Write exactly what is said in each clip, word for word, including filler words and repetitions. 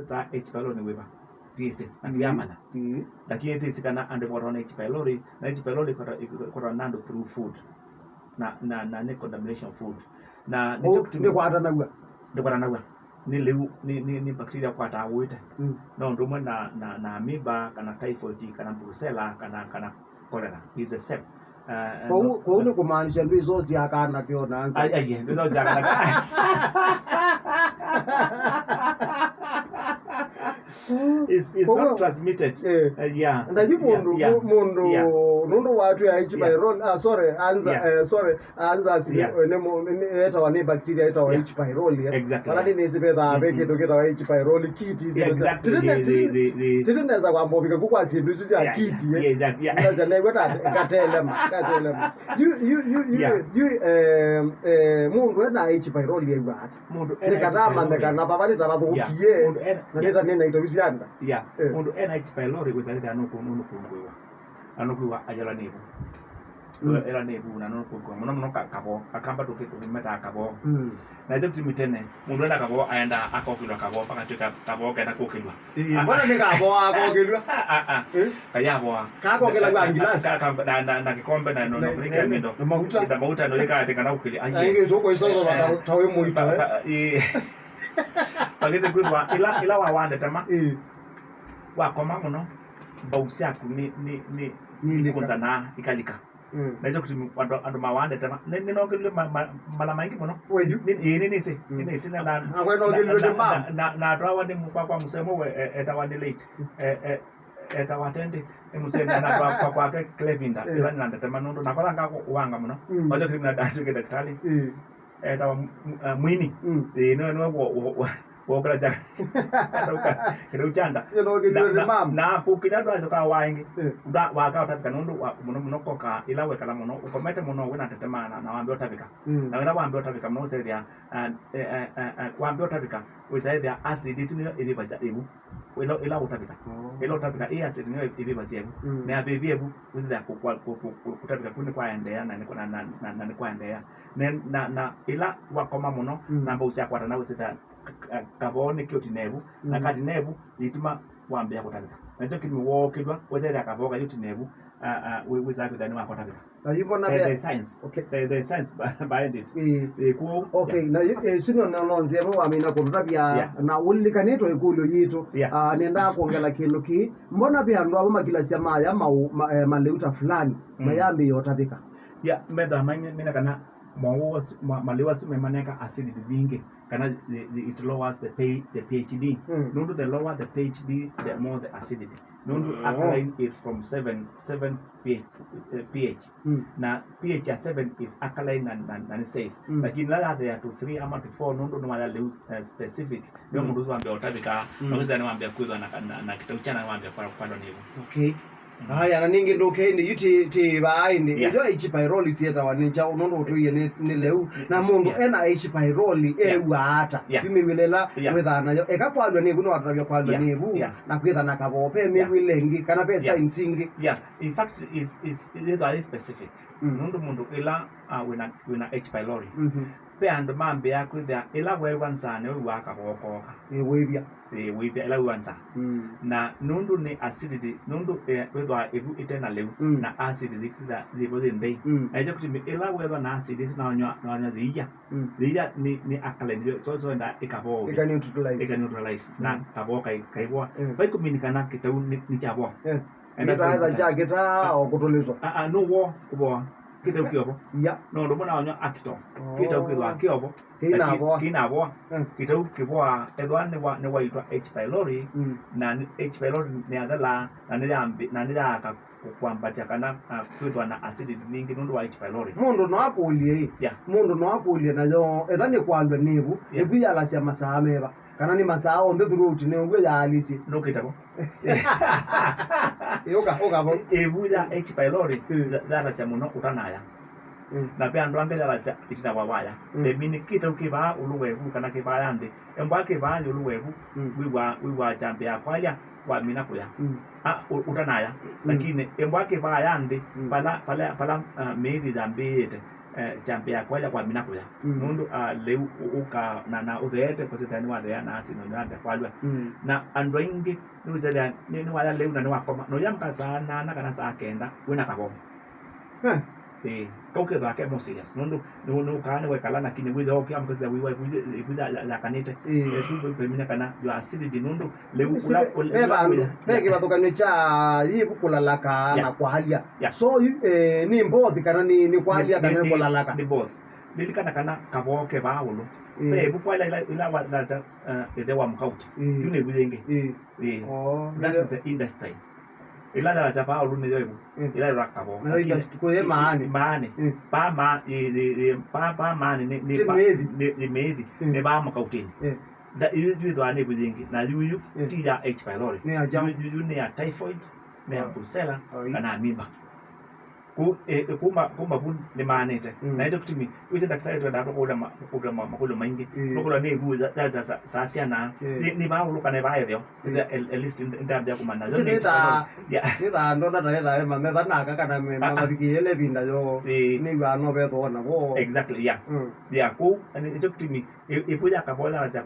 Sa H. pylori nĩ wĩva? Twĩsĩ, na Mm. tũyamanya. Mm. Lakini twĩsĩ kana andũ makwatwa nĩ H. pylori, na H. pylori ĩkwatwa, ĩkwatwa na andũ through food. Na, na, na nĩ contamination food. Na nĩkyo Kwoou kĩtumi ndĩkwatanaw'a. Ndĩkwatanaw'a. Nĩ lĩu, nĩ, nĩ, nĩ bacteria kwataa ũĩte. Mm. No ũndũ ũmwe na, na, na amoeba, kana typhoid, kana brucella, kana, kana cholera. Is the same. Uh, Kwoou, no, kwoou nĩ kũmaanisha ndwĩsosya kana kĩona nza. Ai, ai, ndwĩsosya kana. It's, it's Kwoou, not transmitted. Eh. Uh, yeah. Na yu Yeah, mũndũ, yeah. Mũ-, mũndũ, Yeah. Nũndũ watwĩa H. Yeah. pylori, ah, sorry, anza, Yeah. Eh, sorry, anza si, Yeah. Eh, nĩ mũ-, nĩ, nĩ, etawa nĩ bacteria, etawa Yeah. H. pylori, eh. Exactly. Vala nĩnĩsĩ vethaa ve Mm-hmm. kĩndũ kĩtawa H. pylori, kiti isu. Exactly. Titi ne-, the, the, titi, the, the titi nesa kwamba ũvika ku kwa syĩndũ isu sya Yeah, kiti, yeah, eh. Yeah, exactly, yeah. Nesa new'a ta katelema, katelema. Yu, yu, yu, yu, Yeah. yu, eh, eh, mũndũ ena H. pylori ew'a ata? Mũndũ ena Nĩkatamanyĩka H. pylori. Na vava nĩtavathũkie, Yeah. Mũndũ ena, na yeah. Nĩta nĩna itovi sya nda. Yeah. Eh. Mũndũ ena H. pylori wĩsa ĩthĩa nũkũ-, nũkũngũĩwa. Na nũkwĩwa ayala nĩvu. Mm. Ĩla nĩvu na nũkũngũĩwa. Mũno mũno ka-, kavoo. Akamba tũkĩ-, tũkĩmetaa kavoo. Mm. Na ĩkyo kĩtumi tene, mũndũ ena kavoo aendaa akokĩlwa kavoo, pakatw'ĩka kavoo kenda kũkĩlwa. Ĩĩ, Ah, mbona ah. Nĩ kavoo akokĩlwa? Ah, ah, ah. Eh? Kayavoa. Kakokĩlaw'a ngilasi. Ka-, ka-, na, na, na kĩkombe na, no, Na, no, kũnĩkĩa na, mĩndo. Na mauta. Na mauta no ĩkaatĩka na ũkĩlya. Aiye. Na ingĩ tũkũisosoma Eh, ta, eh. Ta wĩ mũito, eh? Ba-, ba-, ĩĩ. Pakĩte kwĩthwa, ĩla, ĩla wawaa ndetema, Ĩĩ. Wakoma mũno, mbau syaku nĩ, nĩ, nĩ, Nĩ ilika. Ikũnzanaa, ikalika. Mm. Na ĩkyo kĩtumi andũ, andũ mawaa ndetema. Nĩ, nĩnokĩlile ma-, ma-, mala maingĩ mũno. Weyu? Nĩ, ĩĩ, nĩnĩsĩ, Mm. Nĩnĩsĩ na, na, Akwe nokĩlile na, nĩ mbau. Na, na, na atwawa nĩ mũkwa kwa mũsemo we, e-, etawa nĩ late. E-, e-, etawa tendi, nĩ mũsemo na kwa, kwa, kwake Clevinda, Eh. Ĩla nĩ na ndetema nũndũ, nakola ngako wanga mũno. Mm. Wacho kĩtumi na ndatuĩke ndakĩtalĩ. Eh. Etawa m-, m-, uh, Mwini. Mm. Ĩĩ, nĩwe, nĩwe wo-, wo-, wo-, wokĩla kya. Kĩtau kya nda. Ĩno ũkĩlilwe Na, nĩ na, mama. Na kũkĩlya ndwacokaa wa ĩngĩ. Eh. Ndwa-, waka ũtavĩka nũndũ wa, mũno mũno koka ĩla wekala mũno, ũkomete mũno, wĩna tetema na, na wambĩa ũtavĩka. Mm. Na wĩla wambĩa ũtavĩka mũno, ũsethĩa, uh, eh, eh, eh, eh, wambĩa ũtavĩka, wĩsaĩthĩa acid isu nĩyo ĩvĩvasya ĩvu. Ĩla, ĩla ũtavĩka. Oh. Ĩla ũtavĩka, ĩ acid nĩyo ĩvĩvasya ĩvu. Mm. Na yavĩvya ĩvu, wĩsĩthĩa kũ-, kwa-, kũ-, kũ-, kũ-, kũtavĩka kũu nĩkwaendeea na nĩkwa-, na, na, na, na nĩkwaendeea. Ne-, na, na ĩla wakoma mũno, Mm. na mbau syakwatana, wĩsĩthĩa k-, k-, kavoo nĩkĩũtina ĩvu. Na Mm. katina ĩvu, yĩtuma wambĩĩa kũtavĩka. Nakyo kĩtumi wookĩlw'a, wĩsĩthĩa kavoo kayĩũtina ĩvu, a, a, wĩ-, wĩsaa kwĩthĩa nĩwakũtavĩka. Na yu mbona There, vea there's science. Okay. There, there's science be-, behind it. Ĩĩ. Ĩĩ, kwoou, Okay, yeah. Na yu, eh, sino no, no nzĩa ĩmwe wamina kũtũtavya Yeah. na ũlilikanĩtwe ĩkũlyo yitũ. Yeah. Ah, nĩendaa kwongela kĩndũ kĩĩ. Mbona ve andũ amwe makilasya maya mau-, ma-, eh, malĩu ta fulani, Mm. mayambĩĩa ũtavĩka? Yeah, methaa manya-, mena kana mau asu-, ma-, malĩu asu memaneka acidity mbingĩ, kana the, the, it lowers the pay-, the pH D. Mm. Nũndũ the lower the pH D, the more the acidity. Nũndũ Oh. alkaline is from seven, seven pH, eh, pH. Mm. Na pH ya seven is alkaline na, na, na nĩ safe. Mm. Lakini ĩla yathea to three ama to four, nũndũ nĩwaya lĩu, eh, specific, nĩyo Mm. mũndũ ũsu wambĩa ũtavĩka, Mm. na wĩsĩa nĩwambĩa kwĩthwa na, na, na kĩtau kyana nĩwambĩa kwa-, kwalwa nĩ ĩvu. Okay. Mm. Aya, na ningĩ ndũkei nĩ yu ti, ti vaa ĩndĩ. Yeah. Ĩyo H. pylori syĩtawa nĩ kyaũ, nũndũ ũtwĩie nĩ, nĩ lĩu. Na mũndũ Yeah. ena H. pylori Yeah. ew'aa ata? Yeah. Yu mĩw'ĩle ĩla Yeah. wĩthaa nayo. Eka kwalwa nĩ ĩvu, nĩwatavya kwalwa Yeah. nĩ ĩvu, Yeah. na kwĩtha na kavoo. Ve Yeah. mĩw'ĩle ĩngĩ, kana ve Yeah. signs ingĩ. Yeah. In fact, is, is, is very specific. Mm. Nũndũ mũndũ ĩla, uh, wĩna, wĩna H. pylori, Mhm. ve andũ mambĩĩa kwĩthĩa ĩla weew'a nzaa nĩwĩw'aa kavoo kooka. Ĩ, wĩvya. Ĩ, wĩvya, ĩla wĩw'a nzaa. Mm. Na nũndũ nĩ acidity, nũndũ, eh, wĩthwaa ĩvu ĩte na lĩu, Mm. na acid yĩkĩsĩla yĩvo yĩ nthei. Mm. Na ĩkyo kĩtumi ĩla weethwa na acid ĩsu na wanywa, na wanywa yĩia, Mm. yĩia nĩ, nĩ alkaline, yo, so, so enda ĩkavoo. Ĩka neutralize. Ĩka neutralize. Na Mm. kavoo kai-, kaivoa. Mm. Vai kũmini kana kĩtau nĩ, nĩ kyavoa. Eh. Enda Nĩtaetha kũmini kana kyakĩtaa o kũtũlĩtwa. Ah, ah, no wo kũvoa. Kĩtau kĩovo. Ya. No ũndũ mũna wanywa Acto. Oh. Kĩtau kĩthwa kĩovo. Kĩinavoa. Lakini kĩinavoa. Mm. Kĩtau kĩvoa, ethwa nĩ wa, nĩ waitwa H. pylori, Mm. na nĩ, H. pylori nĩyathelaa, na nĩyambi-, na nĩyaaka kũ-, kwambatya kana, ah, kwĩthwa na acidity nyingĩ nũndũ wa H. pylori. Mũndũ no akũlye ĩ? Yeah. Mũndũ no akũlye nayo, etha nĩ kwalw'a nĩ ĩvu, Yeah. ĩvu yalasya masaa meva? Kana nĩ masaa onthe throughout nĩ ũw'o yaalisye? Nũkĩte vo. Ĩ, ũka, ũka vo. Ĩvu ya H. pylori Mm. ya-, yalasya mũno ũtanaya. Mm. Na ve andũ angĩ yalasya ĩtina wa waya. Mm. Ve mini kĩtau kĩvaa ũlũ wa ĩvu kana kĩvaa ya nthĩ. Embwa kĩvaa ĩũlũ wa ĩvu, Mm. wĩw'aa, wĩw'aa kyambĩĩa kwalya, wamina kũya. Mm. A, ũ-, ũtanaya. Mm. Lakini embwa kĩvaa ya nthĩ, Mm. pala, pala, pala, ah, mĩĩthi yambĩĩte. eh, kyambĩĩa kwalya kwamina kũya. Mm. Nũndũ, ah, lĩu ũ-, ũka na, na ũtheete kũsĩthĩa nĩwathea na asino nĩwambĩa kwalw'a. Mm. Na andũ aingĩ nĩwĩsethĩa nĩ, nĩwaya lĩu na nĩwakoma. Noya mka saa nana kana saa kenda wĩna kavoo. Eh. Ĩĩ, kau kethĩwa ke more serious. Nũndũ nĩ, nĩũkaa nĩwekala, lakini wĩthĩa ũkĩamũka sĩthĩa wĩwa ĩvu ya, ya, yakanĩte. Ĩĩ. Eh, tu, tu, tuimenya kana your acidity nũndũ lĩu ũla, ũla, ve vandũ, ve kĩvathũkanyo kya yĩvu kũlalaka na kwalya. Yeah. So, yu, eh, nĩ mbothi kana nĩ, nĩ kwalya kana nĩ kũlalaka? Nĩ both. Lilikana kana kavoo ke vaa ũlũ. Ĩĩ. Ve ĩvu kwalya ila, ila wa, ila, uh, ĩthe wa mũkauti. Ĩĩ. Yu nĩ ĩvu yĩngĩ. Ĩĩ. Ĩĩ. Oh, that is the intestine. Ĩla yalakya vaa ũlũ nĩyo ĩvu. Mm. Ĩla ĩla kavoo. Na ĩla kũye maanĩ. Maanĩ. Mm. Paa ma-, ĩ, ĩ, ĩ, paa, paa maanĩ nĩ, nĩ ti pa-, mĩĩthi. Nĩ, nĩ mĩĩthi. Mm. Nĩ vaa mũkautĩnĩ. Mm. Tha-, yu, yu ĩthwaa nĩ ĩvu yĩngĩ. Na yu, yu, mm, ti ya H. pylori. Nĩ ya kyaũ? Yu, yu, yu nĩ ya typhoid, nĩ ya, oh, brucella, oh, ĩ-, kana amoeba. Ku, e, e, kuma, kuma vu nĩmaanĩte. Mm. Na ĩkyo kĩtumi, wĩsĩ ndakĩtalĩ twendaa tũkũlya ma-, kũlya ma-, makũlyo maingĩ. Mm. Nũkũlya nĩ vu za, za, za, za, za syana. Mm. Nĩ, nĩ vaa ũlũ kana vaa ĩtheo. Mm. At, at least nd-, ndambĩa kũmanya. Ĩsu nĩthaa, yeah, nĩthaa ndona ta ĩthaa ĩmametha naka kana me-, ah, ah, mavavikĩĩle ĩvinda yoo. Ĩĩ. Nĩw'aa no vethwa navo. Exactly, yeah. Mm. Yeah, kũu, nĩ, nĩkyo kĩtumi, ĩ-, ĩvu ya kavoya na kya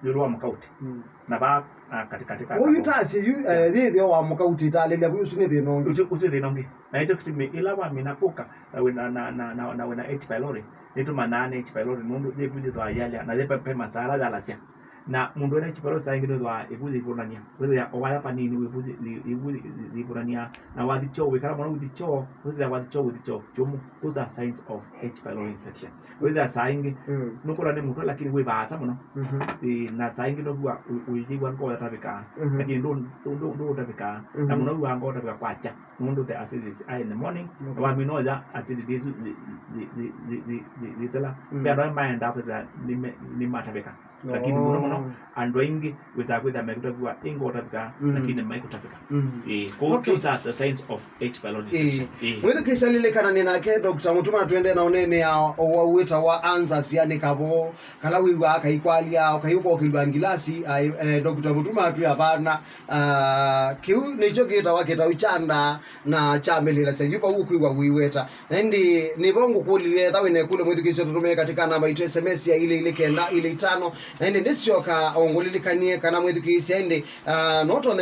ĩũlũ wa mũkauti. Mm. Na vaa, ah, katikati ka kavoya. Ũyu tasye yu, eh, yeah, yĩthĩo wa mũkauti ĩtalĩlya vu ũsu nĩ thĩna ũngĩ. Ũsu, ũsu nĩ thĩna ũngĩ. Na ĩkyo kĩtumi ĩla wamina kũka, na wĩna, na, na, na, na wĩna H. pylori, nĩtũmanyaa nĩ H. pylori nũndũ yĩvu yĩthwaa yalya, na yĩ pe, pe masaa ala yalasya. Na mũndũ wĩna H. pylori saa ingĩ nĩwĩthwaa ĩvu yĩivũnania. Wĩthĩa o waya vanini wĩvu yĩ, yĩ, ĩvu yĩ, yĩ, yĩivũnania. Na wathi kyoo, wĩkala mũno ũthi kyoo, wĩthĩa wathi kyoo, ũthi kyoo kyũmũ. Those are signs of H. pylori infection. Wĩthĩa saa ingĩ, mm, nũkũlwa nĩ mũtwe, lakini wĩ vaasa mũno. Mhm. Ĩĩ, na saa ingĩ nũvua ũ-, ũyĩw'a ngoo yatavĩkaa, mhm, lakini ndũ-, ndũ-, ndũ-, ndũũtavĩkaa. Na, mhm, mũno wĩw'aa ngoo ũtavĩka kwakya. Nũndũ the acidity is high in the morning, okay, na wamina ũya acidity isu thi-, thi-, thithela. Mm. Ve andũ ala maendaa kwĩthĩa nĩme-, nĩmatavĩka. Lakini mũno mũno, oh, andũ aingĩ wĩsaa kwĩthĩa mekũtavĩwa ĩngoo ũtavĩka, mm, lakini maikũtavĩka. Mm. Ĩĩ, kũu, okay, those are the signs of H. pylori, ĩĩ, infection. Ĩĩ. Mwĩthukĩĩsya lilikana nĩ nake Doctor Mũtuma na tũendee na ũneenea ũwau wĩtawa answers ya nĩ kavoo, kala wĩw'aa kaikwalya, kaikũkĩlw'a ngilasi, ai, eh, Doctor Mũtuma atwĩa vana, ah, kĩu nĩkyo kĩtawa kĩtau kya ndaa, na kyamĩlĩlasya yu vau ũkwĩw'a ũiweta. Na ĩndĩ nĩvo ngũkũlilye, etha wĩna ĩkũlyo mwĩthukĩĩsya, tũtũmĩe katika namba itũ S M S ya ilĩ ilĩ kenda ilĩ itano. Na ĩndĩ ndĩsyoka o ngũlilikanie kana mwĩthukĩĩsya ĩndĩ, ah, no ũtonya